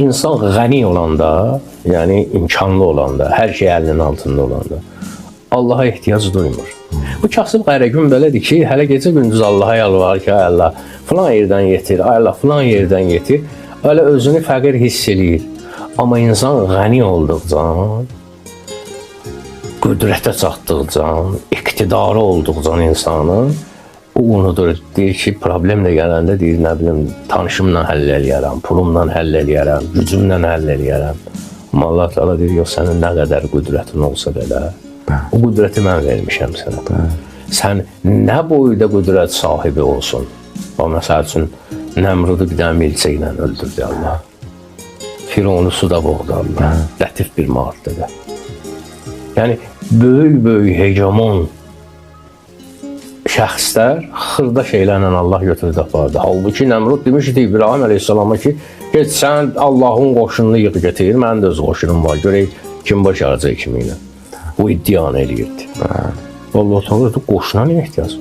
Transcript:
İnsan qəni olanda, yəni imkanlı olanda, hər şey əlinin altında olanda Allaha ehtiyac duymur. Bu kasıb qərəgün belədir ki, hələ gecə gündüz Allaha yalvarır ki, ay Allah, filan yerdən yetir, ay Allah, filan yerdən yetir. Elə özünü fəqir hiss eləyir. Amma insan qəni olduqca, qüdrətə çatdıqca, iqtidarı olduqca insanın o unudur. Deyir ki, problem də gələndə deyir, nə bilim, tanışımla həll eləyərəm, pulumla həll eləyərəm, gücümlə həll eləyərəm. Amma Allah Teala deyir, yox, sənin nə qədər qüdrətin olsa belə, o qüdrəti mən vermişəm sənə. Sən nə boyda qüdrət sahibi olsun. O məsəl üçün Nəmrudu bir dənə milçə ilə öldürdü Allah. Fironu suda boğdu Allah. Lətif bir maddədə. Yəni böyük-böyük hegemon şəxslər xırda şeylərlə Allah götürdü apardı. Halbuki Nəmrud demişdi İbrahim əleyhissalama ki, get sən Allahın qoşununu yığ gətir, mənim də öz qoşunum var. Görək kim bacaracaq kimi ilə. Bu iddianı eləyirdi. Allah Teala dedi, qoşuna niyə ehtiyac var?